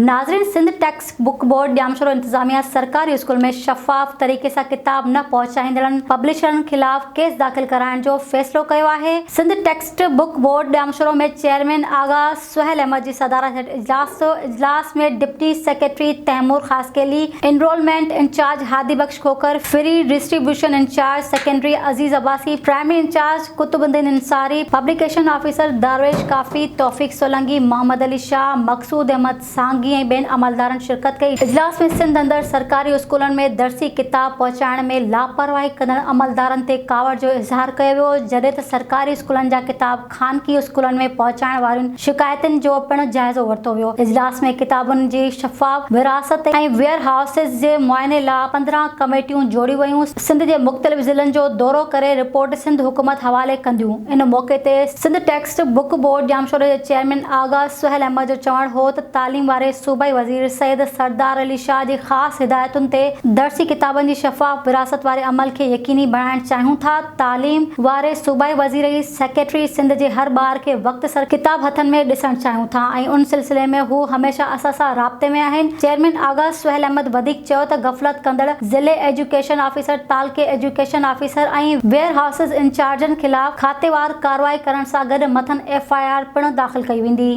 ناظرين Sindh text book board Jamshoro انتظاميا سرڪاري اسڪول ۾ شفاف طريقي سان ڪتاب نه پهچائيندڙن پبلشرن خلاف ڪيس داخل ڪرائڻ جو فيصلو ڪيو آهي. Sindh text book board Jamshoro ۾ chairman Agha Sohail Ahmed جي صدارت هيٺ اجلاس ٿيو. اجلاس ۾ deputy secretary Taimur Khaskheli, enrolment incharge Hadi Bakhsh Khokhar, free distribution incharge secondary Aziz Abbasi, primary incharge Qutub Uddin Ansari, publication officer Darvesh Kafi, Taufiq Solangi, Muhammad Ali Shah, Maqsood Ahmed Sangi ۽ ٻين عملدارن شرڪت ڪئي. اجلاس ۾ سنڌ اندر سرڪاري اسڪولن ۾ درسي ڪتاب پهچائڻ ۾ لاپرواهي ڪندڙ عملدارن تي ڪاوڙ جو اظهار ڪيو ويو، جڏهن ته سرڪاري اسڪولن جا ڪتاب خانگي اسڪولن ۾ پهچائڻ وارين شڪايتن جو پڻ جائزو ورتو ويو. اجلاس ۾ ڪتابن جي شفاف ورهاست ۽ ويئر هائوسز جي معائني لا 15 ڪميٽيون جوڙيون ويون، سنڌ جي مختلف ضلعن جو دورو ڪري رپورٽ سنڌ حڪومت حوالي ڪنديون. ان موقعي تي سنڌ ٽيڪسٽ بڪ بورڊ ڄامشوري جي چيئرمين آغا سهيل احمد جو چوڻ هو ته تعليم واري صوبائي وزير سيد سردار علي شاهه جي خاص هدايتن تي درسي ڪتابن جي شفاف ورهاست واري عمل کي يقيني بڻائڻ چاهيون ٿا، تعليم واري صوبائي وزير ۽ سيڪريٽري سنڌ جي هر ٻار کي وقت سر ڪتاب هٿن ۾ ڏسڻ چاهيون ٿا ۽ ان سلسلي ۾ هو هميشه اسان سان رابطي ۾ آهن. چيئرمين آغا سهيل احمد وڌيڪ چيو ته غفلت ڪندڙ ضلعي ايجوڪيشن آفيسر، تعلقي ايجوڪيشن آفيسر ۽ ويئر هائوسز انچارجن خلاف کاتيوار ڪارروائي ڪرڻ سان گڏ مٿن ايف I R پڻ داخل ڪئي ويندي.